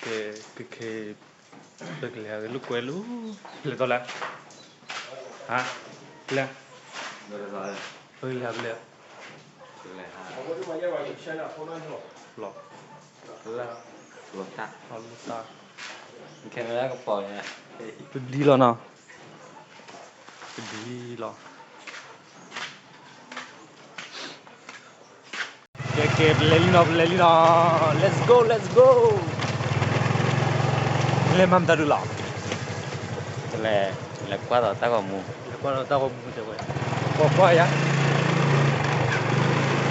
ကဲ ကဲ ပကလဲၤလိာ်ကွဲလိာ် ပလဲၤသီလဲၣ်, ဟါ, ပလဲၤ, ပကလဲၤ, ပလဲၤ, လီၤ, လီၤတၢ်, ခဲလၢာ်ကပီၤညါ, ပဒံလီၤနီၤ, ပဒံလီၤ. ကဲ ကဲ ပလဲၤလံနီၤ ပလဲၤလံနီၤ, let's go let's go, လဲၤမၤမတၤဒုးလီၤ, လဲၤကွၢ်ဒီးတၢ်ဂီၤမူ, လဲၤကွၢ်ဒီးတၢ်ဂီၤမူတဲဝဲ, ကွၢ်ကွၢ်ယၤ,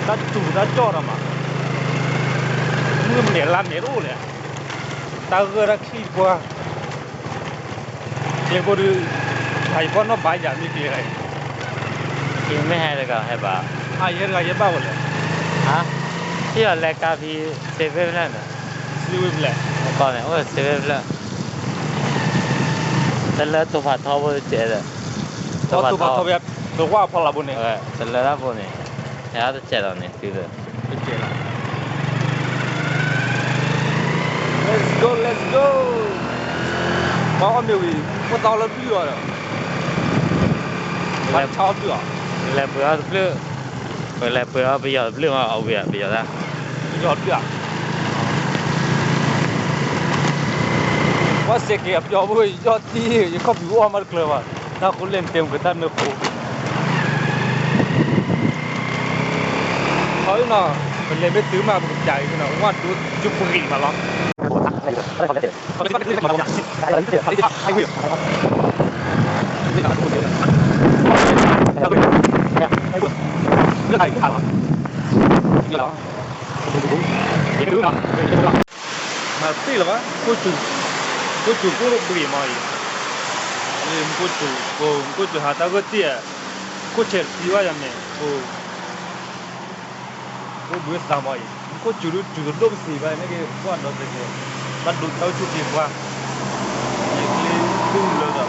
တၢ်တူၢ်တၢ်ကၠီၣ်ဒီးမး, မုၢ်မနုၤလါမ့ၢ်တအိၣ်လဲၣ်, တၢ်ဂၢၢ်တၢ်ချံတပှၢ် ကျဲဖိဒုး, ဟးယဖီနီၣ်ဘၣ်ယၤမ့ၢ်ကျဲဂၤအံၤ, မ့ၢ်ဟဲတဂၤဟဲဘၣ်, ဟးယဟဲတဂၤယဲဘၣ်ဝဲလဲၣ်, ဟါ, ဟံၣ်အီၤလဲၤကါဖံး စ့ဝ့ဖျၢၣ်န့ၣ်, စ့ဝ့ဖျၢၣ်, ကီၢ်န့ၣ် အိၣ်စ့ဝ့ဖျၢၣ်, တလၢတိၤဖးထီဘိတစဲးဒီး, တိၤဖးထီ, တဝၢ်ဖီလာ်ဘိန့ၣ်, တလၢတၢ်ဘိန့ၣ်, ဟဲတစဲးဒီးန့ၣ် တုၤလၢ Let's go let's go, ပှၤအီၣ်မ့ၤဝံၤ ဖိသၣ်အီၣ်လၢပျုၢ်အီၤဒီး, ဘၣ်ဆါအီၣ်ပျုၢ်အီၤ, လဲၤပှ့ၤအီၣ်တပျုၢ်, ပလဲၤပှ့ၤအီၣ်ပယီၤတပျုၢ်မး အဝံၤပယီၤတၢ်, ပယီၤတပျုၢ်ဧါ, ပှၤစဲးကဲၤအပျီဖိ ယီၢ်တံၢ် ယခီၣ်ဖံးအိၣ်အီၣ်မးတကျၢၤဘၣ်, တၢ်ဃိလဲၣ်နတဲမ့ၢ်ကတၢ်နၢဃိ ခီအံၤနီၤ, ပလဲၤမ့ၢ်တုၤမး ပကပျးအံၤနီၤ, ဝၣ်ဒိကၠူပဂံၢ်မးလီၤ. မၤသ့လၢၤဘၣ်, မူခိၣ်စူၤကိၣ်ပဂံၢ်မးအံၤ, မူခိၣ်စူၤ, မူခိၣ်စူၤဟးတၢ်ဂၢၢ်တံၢ်ဧါ, ခိၣ်ဆဲးတသံဘၣ်ယၤန့ၣ်, အိၣ်ဘှံးသးမးအံၤ, မူခိၣ်စူၤဒုးစူၤတဒိၣ်ပသံဘၣ်, မ့ၢ်က့ၤကွၢ်ဒီးသကဲး, ဘၣ်ဒိတၢ်အိၣ်ဆူၣ်က့ၤပှၢ်, ယကျ့ဒူၣ်လၢဒီး ဟး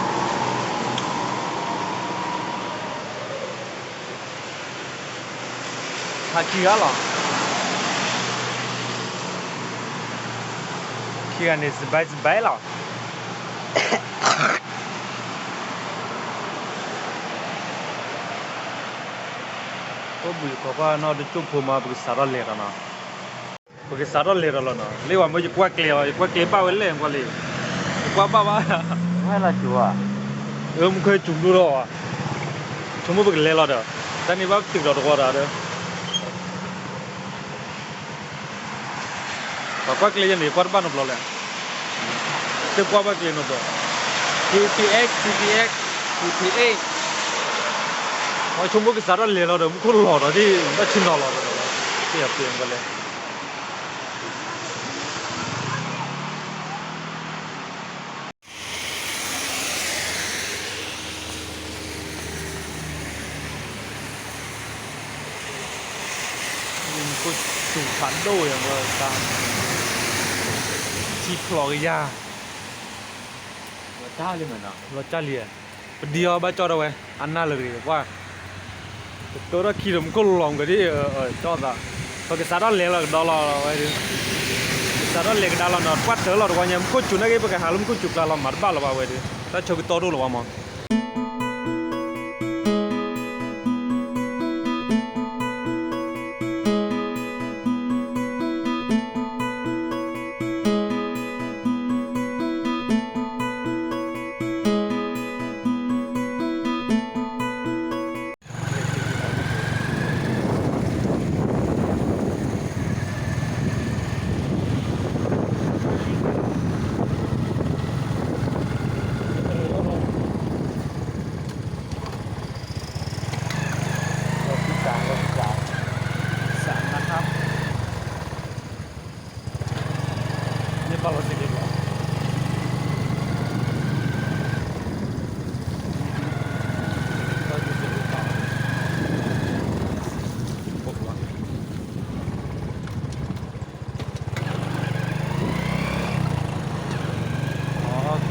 ခံဂၤလီၤ, ခံဂၤန့ၣ် စဘဲစဘဲလီၤ. အိၣ်ဘှံးခီကွၢ်နီၣ်တကၠိၢ်ဖိမး ပကစးထီၣ်လဲၤဒီးနီၤ, ပကစးထီၣ်လဲၤဒီးလီၤနီၤ, လၢပှၤမၢယကွၢ်ကျဲအီၤ ယကွၢ်ကျဲဘၣ်ဝဲလဲၣ်ကွၢ်လံ, ယကွၢ်ဘၣ်ဘၣ်, မူခိၣ်စူၤဘျိထီၣ်, ဆိကမိၣ်ပကလဲၤလီၤဒီး, တၢ်န့ၣ်ဘၣ်ပတုာ်ဒီးတဝီဒီး ပှၤကွၢ်ကျဲယဲန့ၣ် ကွၢ်တဘၣ်နီတဘျီလဲၣ်, တကွၢ်ဘၣ်ကျဲနီတဘျီ, K T X, K T X, K T X, ပှၤဆိကမိၣ်ကစးထီၣ်လဲၤလီၤဒီး မူခိၣ်လီၤဒီးဒ် ဘၣ်ဆ့ၣ်နီၤလီၤဒီး, သ့ၣ်အပှ့ၤဝဲလဲၣ်. မူခိၣ်စူၤဖးဒိၣ်ယၤ, ထံဖျိးကယၤ, လီၤကၢ်လံ, ပဒံအီၤဘၣ်ကၠီၣ်ဒၣ်ဝဲ, အနၢ်လၢာ်တဂ့ၤကွၢ်, ပကၢထီၣ်ခံဒီးမူခိၣ်လီၤမးကဒ်, ကၠီၣ်သး, ပကစးထီၣ်လဲၤလီၤကဒီးလီၤဝဲဒုး, ပကစးထီၣ်လဲၤကဒါလီၤနီၤ, ပှၢ်တၢၢ်လီၤတဝီညါ မူခိၣ်စူၤန့ၣ်က့ၤ ပကဟးလၢမူခိၣ်စူၤကျါလီၤ မၤတဘၣ်လၢၤဘၣ်ဝဲဒုး, တၢ်ဆၢကတီၢ်ဒိၣ်လၢၤဘၣ်မး.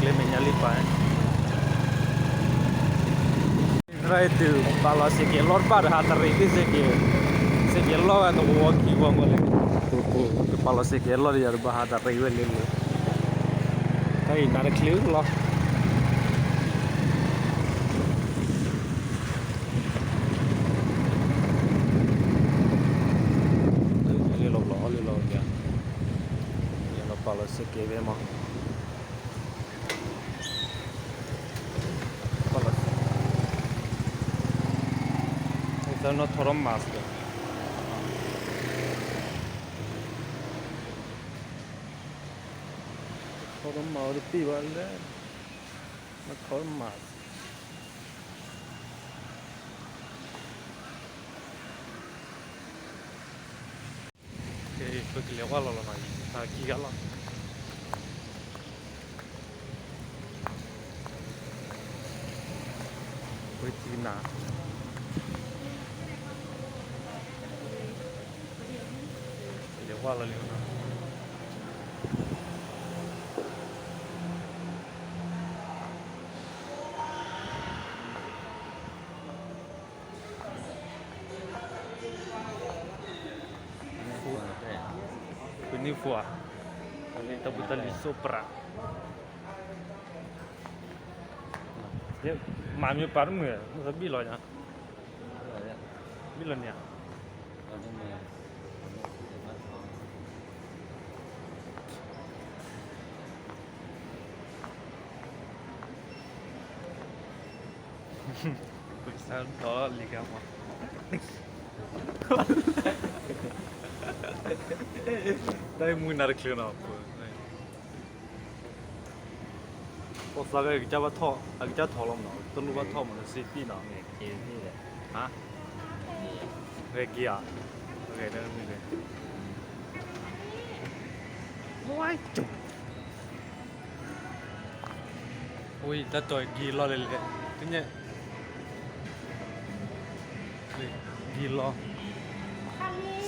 ကျဲမဲာ်ညါလံပၢ်, သရၣ်အံၤတုၤပာ်လီၤစ့ၢ်ကီးလီၢ်တဘၣ်ဒီး ဟးတရံးသ့ၣ်စ့ၢ်ကီး, စ့ၢ်ကီးလီၢ်ဝဲသဝီခံဝီမးလံ, ကပာ်လီၤစ့ၢ်ကီးလီၢ်ဒီးယၤတဘၣ် ဟးတရံးဝဲလံလံ, အံၤနးတချုးလီၤ. လ့လီၤဘျီ လ့လီၤဘျီ လ့လီၤပာ်လီၤစ့ကဲဝဲမး ပာ်လီၤစ့ သးနီၢ်ထီၣ်ထီၣ် mask ဒီး ထီၣ်ထီၣ် mask တပ့ၢ်ဘၣ်လဲၣ် နထီၣ်ထီၣ် mask ပကလဲၤဝဲလီၤလီၤနီၤ ခံဂၤလီၤ ဝဲထံနၤ လဲၤဝဲလီၤလံနီၤ ပနံၤဖှိၣ်ဧါ, တၢ်ပူၤတၢ်လံၤစိးပြး, မၤမ့ၢ်ပာ်တမုာ်, မ့ၢ်သးဘံၣ်လီၤညါ, ဘံၣ်လီၤန့ၣ်ဧါ. ပကစၢ်ဒီးလံၤကါမး, တၢ်မုၢ်နၤတချုးနီၤ, ပီၣ်သးဝဲအကစၢ်ဘၣ်ထီၣ်, အကစၢ်ထီၣ်လီၤမးနီၤ, တလိၣ်ဘၣ်ထီၣ်မးနီၤ, စ့တံၢ်နီၤ, ဟါ, ဂဲၤက့ၤဧါ, ဂဲၤဒၣ်မ့ၢ်ဂ့ၤ, ဝါကၠိ ဝံၤတၢ်တီၢ်ဂ့ၤလီၤလဲၣ်လဲၣ်, တညါ, ဂ့ၤလီၤ,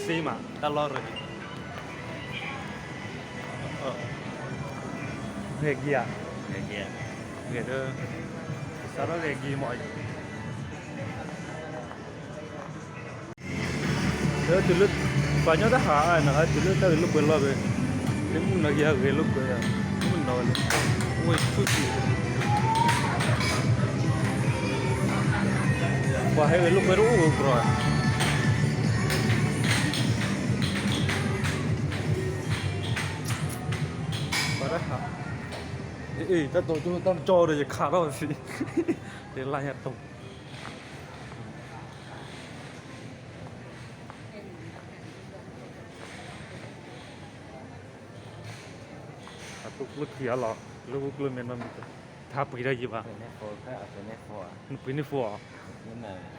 စ့မး တၢ်လီၢ်ရၢၢ်, ဂဲၤက့ၤဧါ, ဂဲၤဒီး, စးထီၣ်ဂဲၤက့ၤမးအံၤ လၢတုၤလၢ, ပှၤညီတၢ်ဟးနၤ တုၤလၢတၢ်ဂဲၤလိာ်ကွဲလီၤဘၣ်, မုၢ်နီၤက့ၤဂဲၤလိာ်ကွဲ, မုၢ်နီၤဝဲလၢ, ဝဲဆူၣ်ဆူၣ်, ပှၤဟဲဂဲၤလိာ်ကွဲတအိၣ်ကရီ, ပှၤတၢ်ဟး, အ့ တၢ်တီကၠိတၢ်ကၠီဒီးယခးထီၣ်သံ, ယလါညါတိၢ် အတိၢ်ကျိၣ်ထံအါလီၤ, လၢဟူကျိၣ်မဲနီတမံၤ, ထါပှ့ၤတၢ်ယံၤဘၣ်, နပှ့ၤန့ၢ်ဖိဧါ,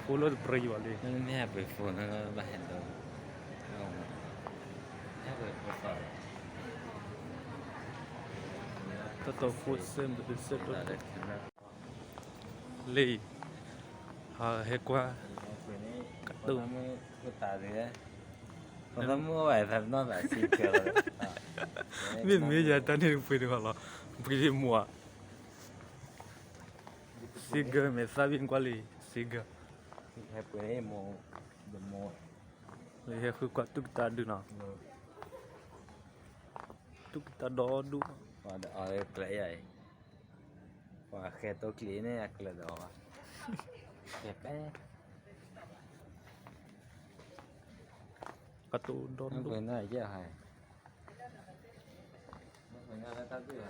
ဖိလၢတပှ့ၤယံၤဘၣ်လံ, တၢ်တီဖိစဲမုၢ်တစဲးတီ လံ, ဟဲကွၢ်, ကတိၢ်, မ့မ့ၢ်ယၤတၢ်န့ၣ်ပှ့ၤတဂၤလီၤ, ပှ့ၤမိၢ်ဧါ, စ့ဂၢၢ်မဲာ်သၣ်ဘံၣ်ကွၢ်လံ, စ့ဂၢၢ်, ဟဲဃုကွၢ်တူၢ်ကတၢၢ်ဒုနီၤ, တူၢ်ကတၢၢ်ဒီဒူၣ်, ပှၤဃဲတိကျ့န့ၣ်အကျၢၤဒီး, ကတိၢ်ဒီဒူၣ်, ထီၣ်ဒီး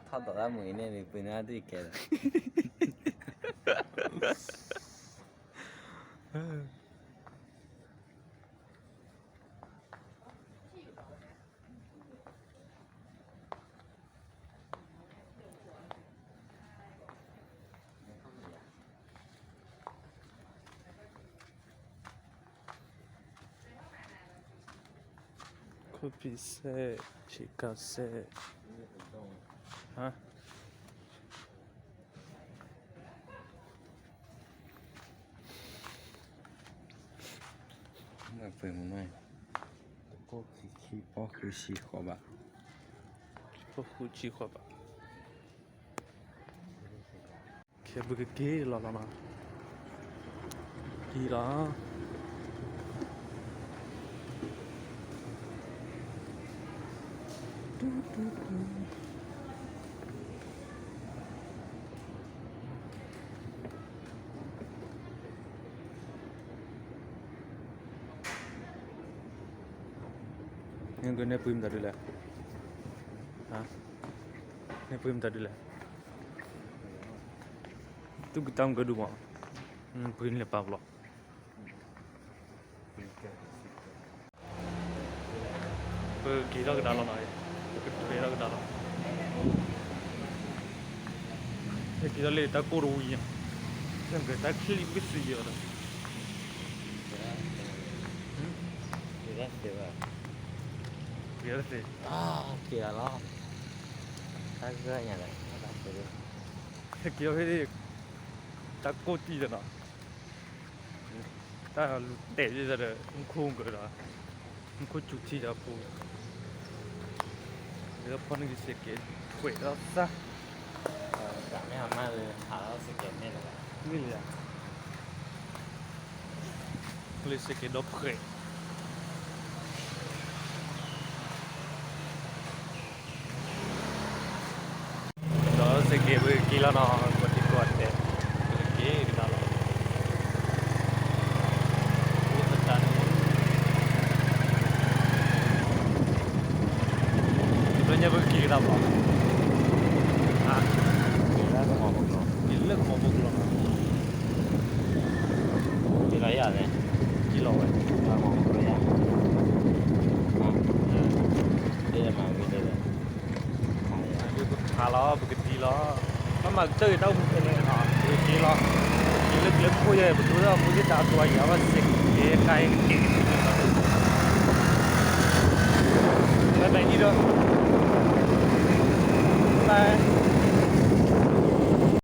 တၢ်မုာ်အံၤန့ၣ် ပှ့ၤန့ၢ်ဒုၣ်ကဲလီၤ. ခိၣ်ဖံးစဲး, ဆံးကါစဲး, ဟါ မ့ၢ်ပှ့ၤမနုၤ, တကိၢ်ခံခံ ပီၣ်ဃုဆံဃိးဘး, ပီၣ်ဃုဆံဃိးဘး, ခဲပကက့ၤလီၤလီၤနီၤ, က့ၤလီၤ, တူတူတူ. န့ၣ်ပှ့ၤမတၤဒုလဲၣ်, န့ၣ်ပှ့ၤမတၤဒုလဲၣ်, သူၣ်ကတၢ်မုၢ်ကဒုမး, ပှ့ၤန့ၣ်လၢပာ်ပလီၢ်, ပက့ၤထီၣ်ကဒါလီၤနီၤ, ပက့ၤထီၣ်ကဒါလီၤ, ပက့ၤထီၣ်လၢတၢ်ကိၢ်တဝံၤ, တၢ်ချံပစံးအီၤဒီး, က့ၤထီၣ်သ့, က့ၤလီၤ, တၢ်ဂၢၢ်ညါလီၤ, က့ၤထီၣ်ဖဲ တၢ်ကိၢ်တံၢ်လီၤနီၤ, တၢ်လူၤတဲာ်ယဲၢ်ဒီး မူခိၣ်ကဒီး, မူခိၣ်စူၤထံဒီးပူၤ, လၢဖီနုာ်က့ၤစဲးကဲး, ထွဲးဒီးသၣ်, မ့ၢ်လၢ လၢစဲးကဲးဒီဖှဲး ဒီးစဲးကဲးပကက့ၤလီၤနီၤ, ပှၤတံၤပှၤတဲာ်, ပကက့ၤကဒါလီၤ, အိၣ်သတးန့ၣ်, တဘျီညါပကက့ၤကဒါလီၤ, က့ၤလၢကမီၤဖိကျိနီၤ, က့ၤလီၤယၤန့ၣ်, က့ၤလီၤဝဲ, က့ၤလီၤဝဲ, မၤဝံၤလၢ ပခးလီၤ ပကဒံလီၤ, ဘၣ်မၤကတၢၢ်တၢ်အိၣ်မူဖဲန့ၣ်နီၤ, ပကက့ၤလီၤ, က့ၤလၢကျဲခိၣ်ယဲၢ် ပဒိၣ်ဒီးမူဒံးတၢ်အဒိယၤဘၣ်စဲးကဲးကါအံၤ, ဘၣ်မၤနံၤဒီး, ဘၣ်